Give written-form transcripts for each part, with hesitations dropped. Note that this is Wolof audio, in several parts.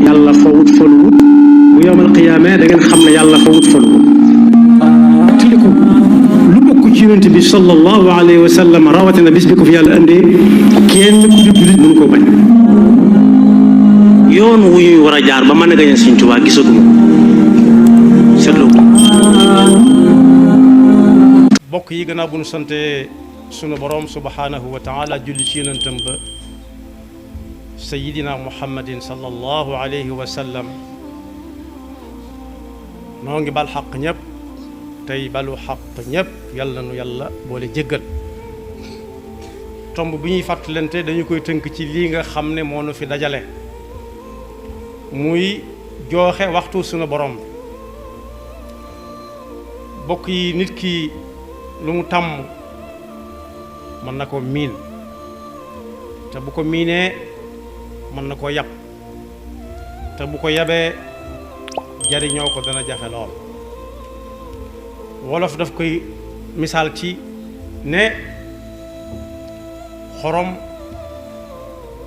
yàlla fawut faluwut bu yowmal qiyaamee da ngeen xam ne yàlla fawut faluwut tiliku lu bokk ci yonent bi sallallahu alayhi wa sallam rawatina bis bi ko fi yàlla indee kenn ku di jullit mënu koo bañ yoon wu ñuy war a jaar ba mën a gañe Sëriñ Tuubaa gisaguma seetlu ko bokk yi gannaaw bu nu sante sunu borom subhanahu wa taala julli ci yonentam ba sayidina muhammadin sallallahu alayhi wa sallam noo ngi bal xaq ñëpp tey balu xaq ñëpp yàlla nu yàlla boole jéggal tomb bi ñuy fàttalante dañu koy tënk ci lii nga xam ne moo nu fi dajale muy jooxe waxtu sunu borom bokk yi nit ki lu mu tàmm mën na ko miin te bu ko miinee mën na koo yab te bu ko yabee jariñoo ko dana jafe lool wolof daf koy misaal ci ne xorom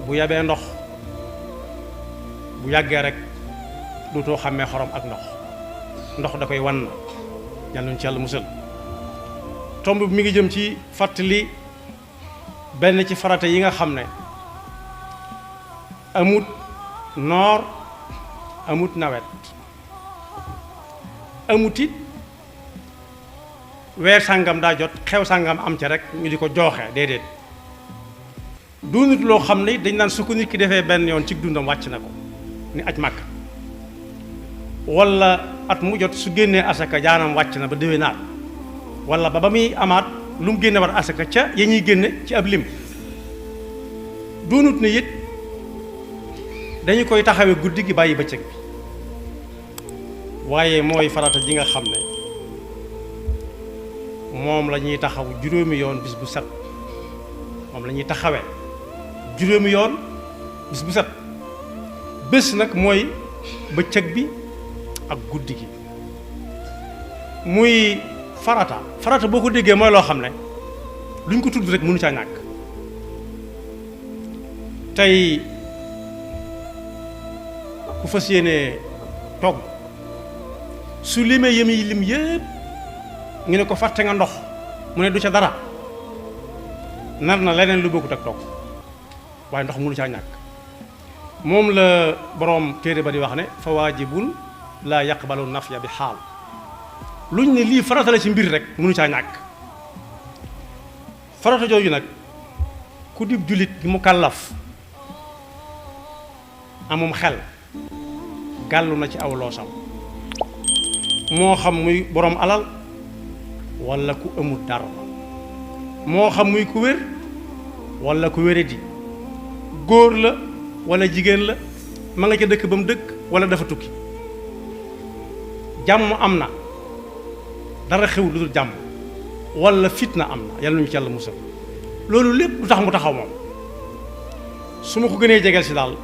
bu yabee ndox bu yàggee rek duutoo xàmmee xorom ak ndox da koy wan yàlla ñu ci yàlla musal tomb bi mi ngi jëm ci fàttali benn ci farata yi nga xam ne amut noor amut nawet amut it weer sàngam daa jot xew sàngam am ca rek ñu di ko jooxe déedéet du nit loo xam ne dañ naan su ko nit ki defee benn yoon ci dundam wàcc na ko ni aj màkk wala at mu jot su génnee asaka jaanam wàcc na ba déwénaat wala ba muy amaat lu mu génne war asaka ca ya ñuy génne ci ab lim doonut ne it dañu koy taxawee guddi gi bàyyi bëccëg bi waaye mooy farata ji nga xam ne moom la ñuy taxaw juróomi yoon bis bu set moom la ñuy taxawee juróomi yoon bis bu set bés nag mooy bëccëg bi ak guddi gi muy farata boo ko déggee mooy loo xam ne luñ ko tudd rek mënu caa ñàkk tey ku fas yéene togg su limee yem yi lim yëpp ñu ne ko fàtte nga ndox mu ne du ca dara nar na leneen lu bokkut ak togg waaye ndox mënu caa ñàkk moom la boroom téere ba di wax ne fa waajibun laa yaqbalu nafya bi xaal luñ ne lii farata la ci mbir rek mënu caa ñàkk farata jooju nag ku dib jullit bi mu kàllaf amum xel gàllu na ci aw loosam moo xam muy boroom alal walla ku amul dara moo xam muy ku wér walla ku wéradi góor la walla jigéen la ma nga ca dëkk ba mu dëkk walla dafa tukki jàmm am na dara xew lu dul jàmm walla fitna am na yàlla nañu ci yàlla musal loolu lépp lu tax mu taxaw moom su ma ko gënee jegeel si daal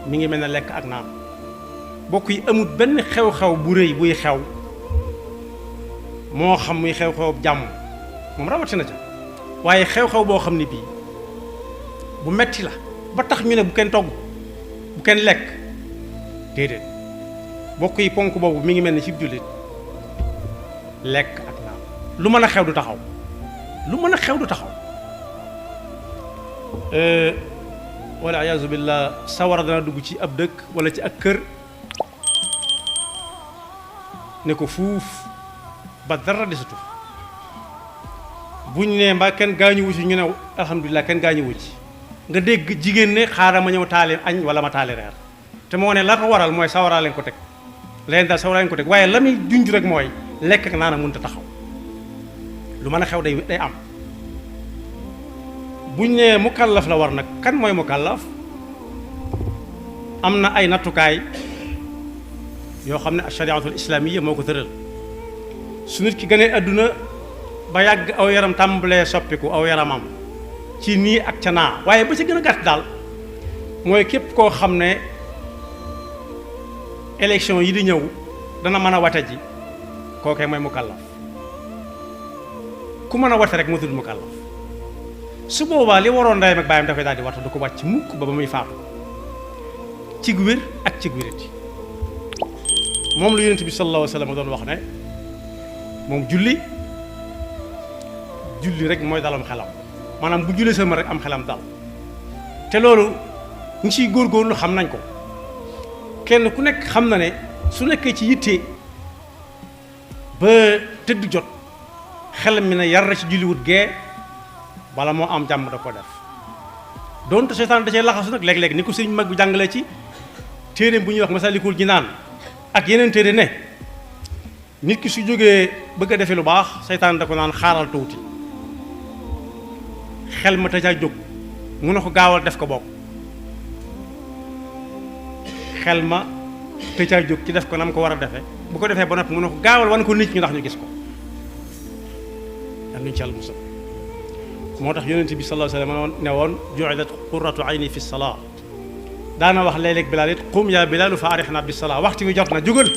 mi ngi mel ne lekk ak naan bokk yi amul benn xew-xew bu rëy buy xew moo xam muy xew-xew jàmm moom rawatina ca waaye xew-xew boo xam ne bii bu metti la ba tax ñu ne bu kenn togg bu kenn lekk déedéet bokk yi ponk boobu mi ngi mel ni ci jullit lekk ak naan lu mën a xew du taxaw lu mën a xew du taxaw wala ayaazu billah sawara dana dugg ci ab dëkk wala ci ak kër ne ko fuuf ba dara desatu buñ ne mbaa kenn gaañuwu ci ñu ne alhamdulilah kenn gaañuwu ci nga dégg jigéen ne xaaral ma ñëw taali añ wala ma taali reer te moo ne la ko waral mooy sawaraa leen ko teg leen daal sawaraa leen ko teg waaye la muy junj rek mooy lekk ak naan mënut a taxaw lu mën a xew day am buñ ne mukallaf la war nag kan mooy mukallaf am na ay nattukaay yoo xam ne ashariatul islaamiya moo ko tëral su nit ki gënee àdduna ba yàgg aw yaram tàmbalee soppiku aw yaramam ci nii ak ca naa waaye ba ci gën a gàtt daal mooy képp koo xam ne élection yi di ñëw dana mën a wate ji kookee mooy mukallaf ku mën a wate rek moo tudd mukallaf su boobaa li waroon ndeyam ak baayam da koy daal di wata du ko wàcc mukk ba muy faatu cig wér ak cig wérati moom la yonent bi sallallahu alayhi wa sallam doon wax ne moom julli rek mooy dalam xelam maanaam bu jullee sama rek am xelam dal te loolu ñu ciy góorgóorlu xam nañ ko kenn ku nekk xam na ne su nekkee ci yitte ba tëdd jot xelam mi ne yar na ci julliwut gee bala moo am jàmm da ko def donte seytaan da cee laxasu nag léeg-léeg ni ko sëriñ mag bi jàngalee ci téere bu ñuy wax Masaalikul Jinaan ak yeneen téere ne nit ki su jógee bëgg a defee lu baax seytaan da ko naan xaaral tuuti xel ma te caa jóg mu ne ko gaawal def ko bokk xel ma te caa jóg ci def ko nam ko war a defee bu ko defee ba noppi mu ne ko gaawal wan ko nit ñi ndax ñu gis ko yal nañu ci Yàlla musal moo tax yonent bi sallallahu alayhi wa sallam ne woon ju'ilat qurratu ayni fi salaa daana wax léeg-léeg Bilaal it qum yaa Bilaalu fa arihna bis salaa waxtu wi jot na jógal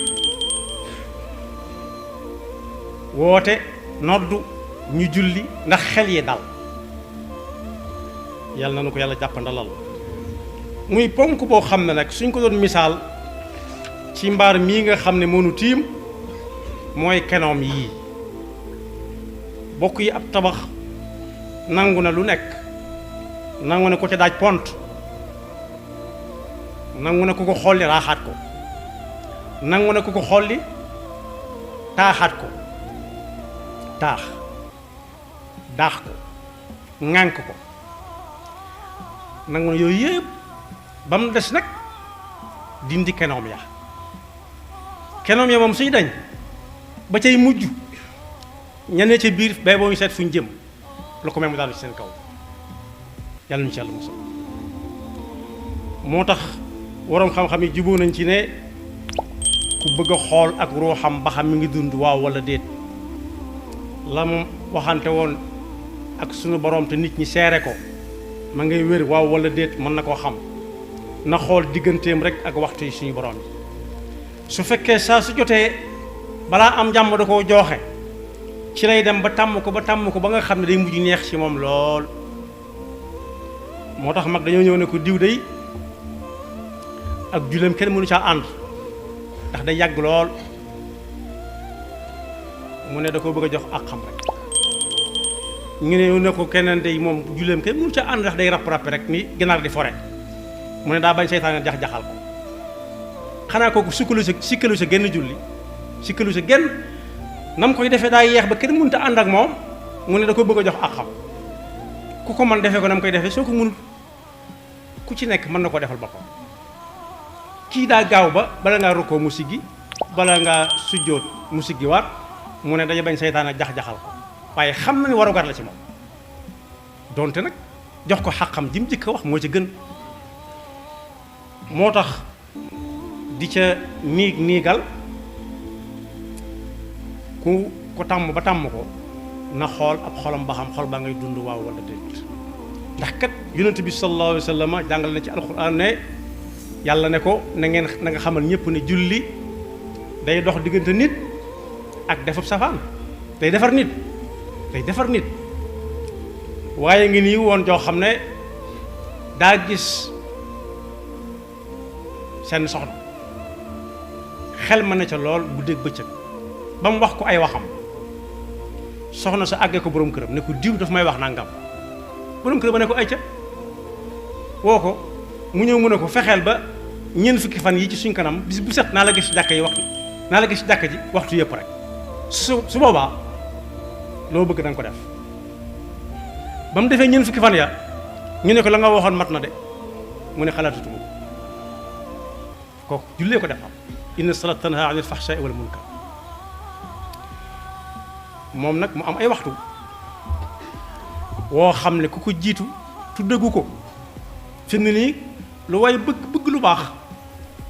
woote noddu ñu julli ndax xel yi dal yàlla na nu ko yàlla jàppandalal muy ponk boo xam ne nag suñ ko doon misaal ci mbaar mii nga xam ne mënu tiim mooy kenoom yii bokk yi ab tabax nangu na lu nekk nangu na ko ca daaj pont nangu na ku ko xolli raaxaat ko nangu na ku ko xolli taaxaat ko taax daax ko ŋànk ko nangu na yooyu yëpp ba mu des nag dindi kenoom ya moom suy dañ ba cay mujj ñeneen ca biir bay boo ñu seet fu ñu jëm lu ko may mu daanu ci seen kaw yàlla ñu ci yàlla musal moo tax waroom xam-xam yi juboo nañ ci ne ku bëgg a xool ak ruuxam ba xam mi ngi dund waaw wala déet la mu waxante woon ak sunu borom te nit ñi seere ko ma ngay wér waaw wala déet mën na koo xam na xool digganteem rek ak waxtu yi suñu borom yi su fekkee saa su jotee balaa am jàmm da koo jooxe ci lay dem ba tàmm ko ba nga xam ne day mujj neex ci moom lool moo tax mag dañoo ñëw ne ko diw day ak julleem kenn mënu caa ànd ndax day yàgg lool mu ne da koo bëgg a jox ak xam rek ñu ne ko keneen day moom julleem kenn mënu caa ànd ndax day rapp rek ni ginaar di fore mu ne daa bañ seytaane jax-jaxal ko xanaa kooku sikkalu sa genn julli sikkalu sa genn nam koy defee daa yeex ba kenn mënut a ànd ak moom mu ne da ko bëgg a jox ak xam ku ko mën defee ko nam koy defee soo ko mënul ku ci nekk mën na ko defal boppam kii daa gaaw ba bala ngaa rukkoo mu siggi bala ngaa sujjóot mu siggi waat mu ne dañu bañ seytaane jax-jaxal ko waaye xam na ni warugar la ci moom donte nag jox ko xaqam ji mu jëkk a wax moo ci gën moo tax di ca niigal ku ko tàmm ba tàmm ko na xool ab xolam ba xam xol baa ngay dund waaw wala déet ndax kat yonent bi sallallahu alayhi wa sallam jàngale na ci alxuraan ne yàlla ne ko na nga xamal ñëpp ne julli day dox diggante nit ak defub safaan day defar nit waaye ngi nii woon joo xam ne daa gis seen soxna xel ma ne ca lool bu dégg bëccëg ba mu wax ko ay waxam soxna sa àggee ko borom këram ne ko diw daf may wax nangam borom këram ba ne ko ay ca woo ko mu ñëw mu ne ko fexeel ba ñeent fukki fan yi ci suñ kanam bis bu set naa la gis ci jàkka ji waxtu yëpp rek su boobaa loo bëgg da nga ko def ba mu defee ñeent fukki fan ya ñu ne ko la nga waxoon mat na de mu ne xalaatatuma kooku jullee ko defam inna salaat tanha anil fahshaai wal munkar moom nag mu am ay waxtu woo xam ne ku ko jiitu tuddagu ko fi mu ne nii lu waaye bëgg lu baax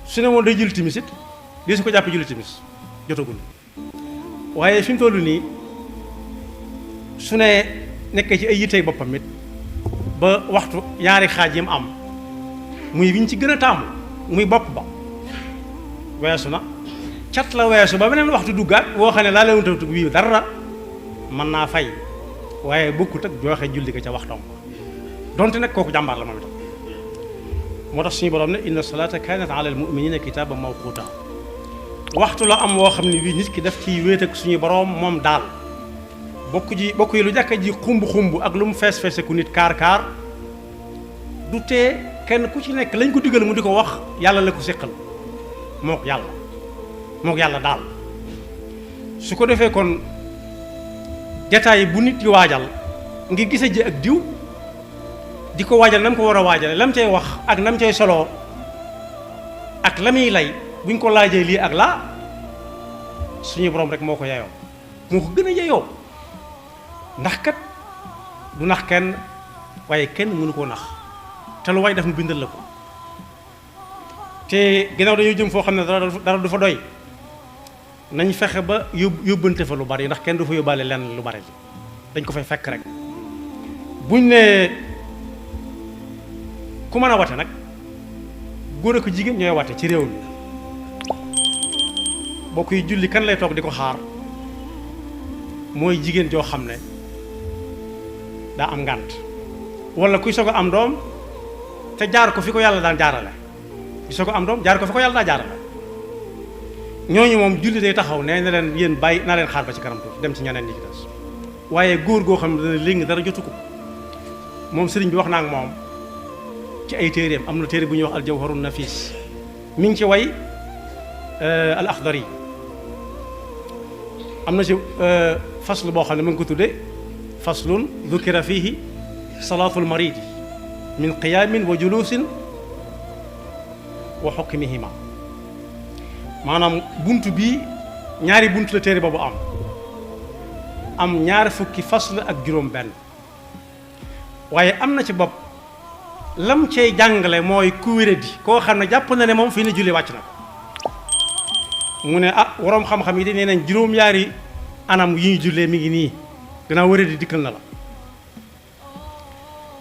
su ne woon day julli timis it di su ko jàppee julli timis jotagul waaye fi mu toll nii su ne nekkee ci ay yitey boppam it ba waxtu ñaari xaaj yi mu am muy wiñ ci gën a taamu muy bopp ba weesu na cat la weesu ba beneen waxtu duggaat woo xam ne laa leen tawtu wii dara mën naa fay waaye bokkut ak joxe julli ga ca waxtoom donte nag kooku jàmbaar la moom itam moo tax suñu borom ne inna salata kanat ala al muminina kitaban mawquta waxtu la am woo xam ne bii nit ki daf ciy wéet ak suñu borom moom daal bokk yi lu jàkka ji xumb ak lu mu fees ku nit kaar du tee kenn ku ci nekk lañ ko digal mu di ko wax yàlla la ko séqal mook yàlla daal su ko defee kon jataay bu nit di waajal ngir gise ji ak diw di ko waajal nam ko war a waajale lam cay wax ak nam cay soloo ak la muy lay buñ ko laajee lii ak laa suñu borom rek moo ko yeyoo moo ko gën a yeyoo ndax kat du nax kenn waaye kenn mënu koo nax te lu waay def mu bindal la ko te ginnaaw dañoo jëm foo xam ne dara du fa doy nañ fexe ba yóbbante fa lu bari ndax kenn du fa yóbbaale lenn lu bari dañ ko fay fekk rek buñ ne ku mën a wate nag góor ak jigéen ñooy wate ci réew mi bokk yi julli kan lay toog di ko xaar mooy jigéen joo xam ne daa am ngànt wala kuy soog a am doom te jaar ko fi ko yàlla daan jaarale kuy soog a am doom jaar ko fi ko yàlla daan jaarale ñooñu moom julli day taxaw nee na leen yéen bàyyi naa leen xaar ba ci kanam tuuti dem ci ñeneen ñi ci des waaye góor goo xam ne dana léegi dara jotu ko moom sëriñ bi wax naa ak moom ci ay téeréem am na téere bu ñuy wax aljawharun nafis mi ngi ci way al akhdari am na ci faslu boo xam ne mu ngi ko tudde faslun dukira fihi salaatul maridi min qiyaamin wa julusin wa xukmihima maanaam bunt bi ñaari bunt la téere boobu am ñaari fukki fasl ak juróom benn waaye am na ci bopp lam cay jàngale mooy ku wéradi koo xam ne jàpp na ne moom fii ne julli wàcc na ko mu ne waroom xam-xam yi de nee nañ juróom-ñaari anam yi ñu jullee mi ngi nii gannaaw wéradi dikkal na la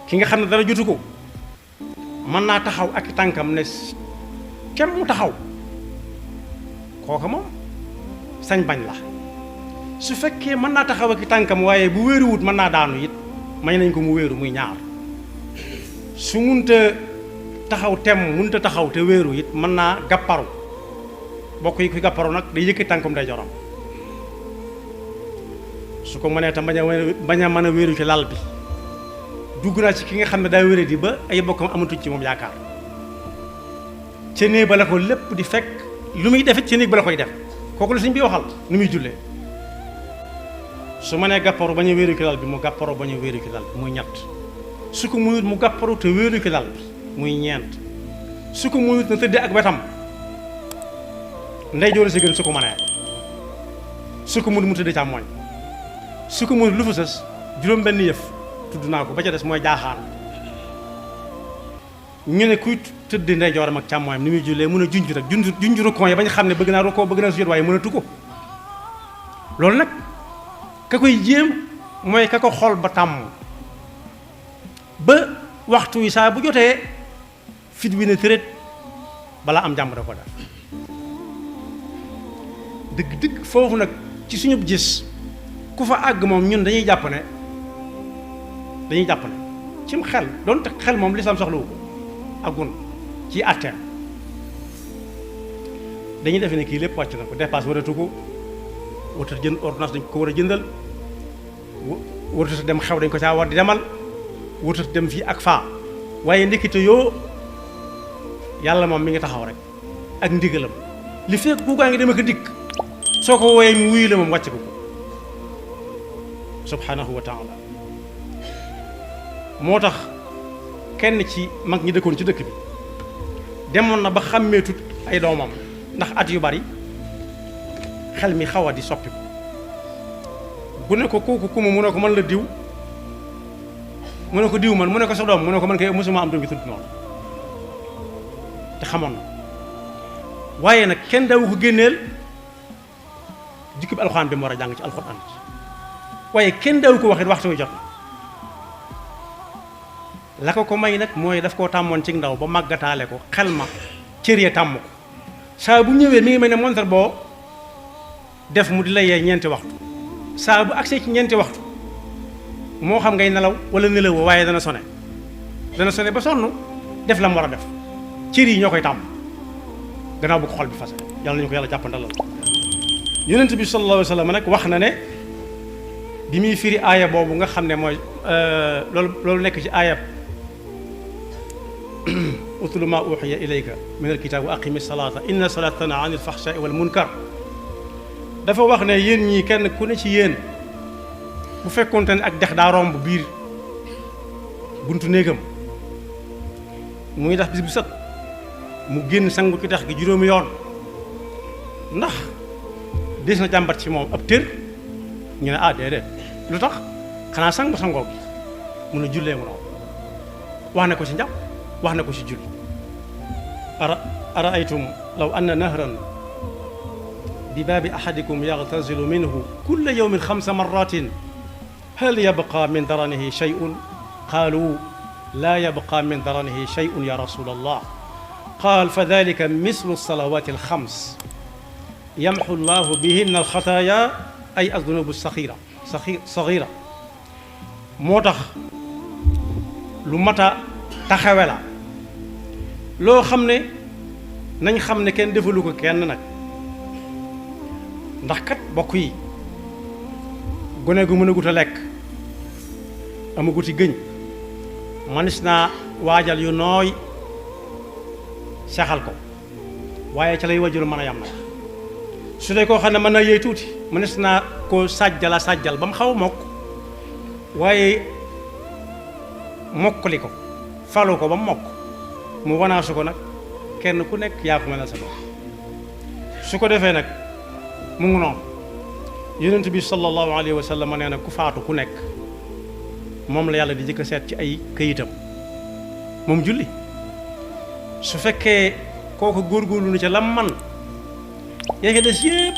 ki nga xam ne dara jotu ko mën naa taxaw ak tànkam ne kem mu taxaw kooka moom sañ bañ la su fekkee mën naa taxaw ak tànkam waaye bu wéeruwut mën naa daanu it may nañ ko mu wéeru muy ñaar su munta taxaw tem munta taxaw te wéeru it mën naa gàpparu bokk yi kuy gàpparu nag day yëkkati tànkam day joram su ko mënee tam bañ a mën a wéeru ci lal bi dugg naa ci ki nga xam ne daa wéradi ba ay bokkam amatuñ ci moom yaakaar ca néeg ba la ko lépp di fekk lu muy defit ca néeg ba la koy def kooku la suñ bi waxal nu muy jullee su ma nee gàpparu bañ a wéeru ci lal bi mu gàpparu bañ a wéeru ci lal bi muy ñett su ko muyut mu gàpparu te wéeru ci lal bi muy ñeent su ko muyut na tëddee ak wetam ndey joor si gën su ko mënee su ko muyut mu tëddee càmmooñ su ko muyut lu fa sës juróom benn yëf tudd naa ko ba ca des mooy jaaxaan ñu ne kuy tëdd ndey jooram ak càmmooñam ni muy jullee mën a junj rek junj rukkoon yi bañ xam ne bëgg naa rukkoo bëgg naa sujjóot waaye mënatu ko loolu nag ka koy jéem mooy ka ko xool ba tàmm ba waxtu wi saa bu jotee fit wi ne tërét balaa am jàmm da ko def dëgg foofu nag ci suñu gis ku fa àgg moom ñun dañuy jàpp ne cim xel doonte xel moom lislaam soxlawu ko àggun ci àtteem dañuy defe ne kii lépp wàcc na ko dépasse waratu ko waratu jënd ordonnance dañ ko war a jëndal waratu dem xew dañ ko caa war di demal waratu dem fii ak faa waaye ndekete yoo yàlla moom mi ngi taxaw rek ak ndigalam li fekk ku gaa ngi dem ak dikk soo ko wooyee mu wuyu la moom wàcc ko subhanahu wa taala moo tax kenn ci mag ñi dëkkoon ci dëkk bi demoon na ba xàmmeetut ay doomam ndax at yu bari xel mi xaw a di soppi ko bu ne ko kooku ku mu ne ko mën la diw mu ne ko diw man mu ne ko sa doom mu ne ko man kay mosuma am doom gi tudd noonu te xamoon na waaye nag kenn dawu ko génneel jukki bi alxuraan bi mu war a jàng ci alxuraan waaye kenn dawu ko waxit waxtu wi jot la ko may nag mooy daf koo tàmmoon ci ndaw ba màggataale ko xel ma cër ya tàmm ko saa bu ñëwee mi ngi mel ne montar boo def mu di la yee ñeenti waxtu saa bu agsee ci ñeenti waxtu moo xam ngay nelaw wala nelawoo waaye dana sone ba sonn def la mu war a def cër yi ñoo koy tàmm gannaaw bu ko xol bi fase yàlla nañu ko yàlla jàppandalal yonent bi sallallahu alayhi wa sallam nag wax na ne bi muy firi aaya boobu nga xam ne mooy loolu nekk ci aayab utlu ma uxiya ilayka min alkitab wa aqimi salata inna salata tana an alfaxshaai wal munkar dafa wax ne yéen ñii kenn ku ne ci yéen bu fekkoonte ne ak dex daa romb biir buntu néegam muy tax bis bu set mu génn sangu ci dex gi juróomi yoon ndax des na jàmbat ci moom ab tër ñu ne ah déedéet lu tax xanaa sangu sangoo gi mun a jullee mu noonu wax na ko ci njàpp wax na ko ci julli araaytum law anna nahran bi baabi ahadikum yagtasilu minhu kulla yawmin 5 marratin hal yabqa min daranihi shay'un qaalu laa yabqa min daranihi shay'un ya rasul allah qaal fa dalika mislu salawati al-5 yamxu llahu bihinna al-xataaya ay az-zunubu saxiira moo tax lu mat a taxawe la loo xam ne nañ xam ne kenn defalu ko kenn nag ndax kat bokk yi gone gu mën a gut a lekk amaguti gëñ manis naa waajal yu nooy saxal ko waaye ca lay wajul mën a yam nag su dee koo xam ne mën na yëy tuuti manis naa koo sàjjal ba mu xaw a mokk waaye mokkali ko falu ko ba mu mokk mu wanaasu ko nag kenn ku nekk yaa ko mënal sa bopp su ko defee nag mu ngi noonu yonent bi sallallahu alayhi wa sallam nee na ku faatu ku nekk moom la yàlla di jëkk a seet ci ay këyitam moom julli su fekkee kooku góorgóorlu na ca lam man yaa ngi des yëpp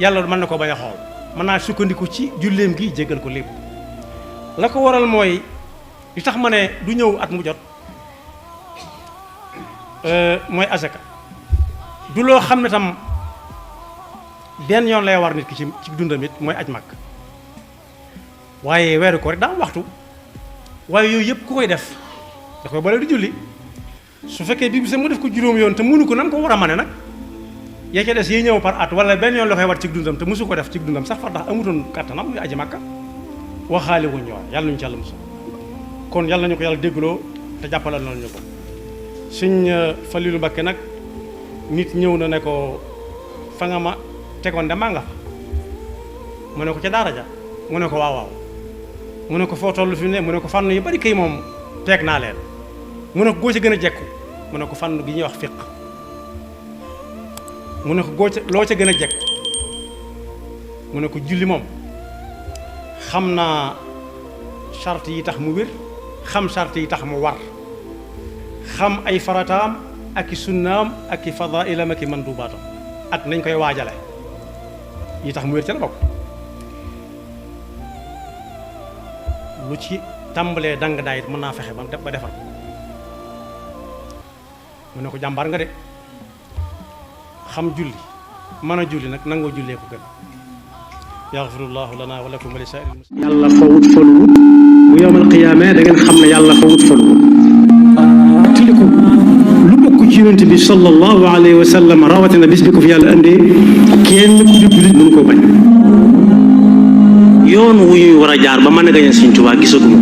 yàlla mën na ko bañ a xool mën naa sukkandiku ci julleem gi jéggal ko lépp la ko waral mooy li tax ma ne du ñëw at mu jot mooy azaka du loo xam ne tam benn yoon lay war nit ki ci dundam it mooy aj màkk waaye weeru ko rek daa waxtu waaye yooyu yëpp ku koy def da koy boole di julli su fekkee bii bi sax mu def ko juróom yoon te mënu ko nam ko war a mane nag yaa ca des yi ñëw par at wala benn yoon la koy war ci dundam te mësu ko def ci dundam sax far tax amutoon kattanam muy aji màkka waxaale wuñ ñoo yàlla nañu ci yàlla musul kon yàlla nañu ko yàlla déggloo te jàppalal nañu ko Sëñ Falilu Mbakke nag nit ñëw na ne ko fa nga ma tegoon de maa nga fa mu ne ko ca daara ja mu ne ko waaw waaw mu ne ko foo toll fi ne mu ne ko fànn yu bari kay moom teeg naa leen mu ne ko goo ca gën a jekku mu ne ko fànn gi ñuy wax fiq mu ne ko loo ca gën a jekk mu ne ko julli moom xam naa charte yi tax mu wér xam charte yi tax mu war xam ay farataam ak i sunnaam ak i fadailam ak i mandubaatam ak nañ koy waajale yi tax mu wér ca la bokk lu ci tàmbalee dang daayit mën naa fexe ba defar mu ne ko jàmbaar nga de xam julli mën a julli nag nangoo jullee ko gën yaxfirullahu lana wa lakum wa li saa'iril muslimin yàlla fawut faluwut bu yowmal qiyaama da ngeen xam ne yàlla fawut faluwut tiliku lu bokk ci yonent bi sallallahu alayhi wa sallam rawatina bis bi ko fi yàlla indee kenn ku di jullit mënu koo bañ yoon wu ñuy war a jaar ba mën a gañe Sëñ Tuubaa gisaguma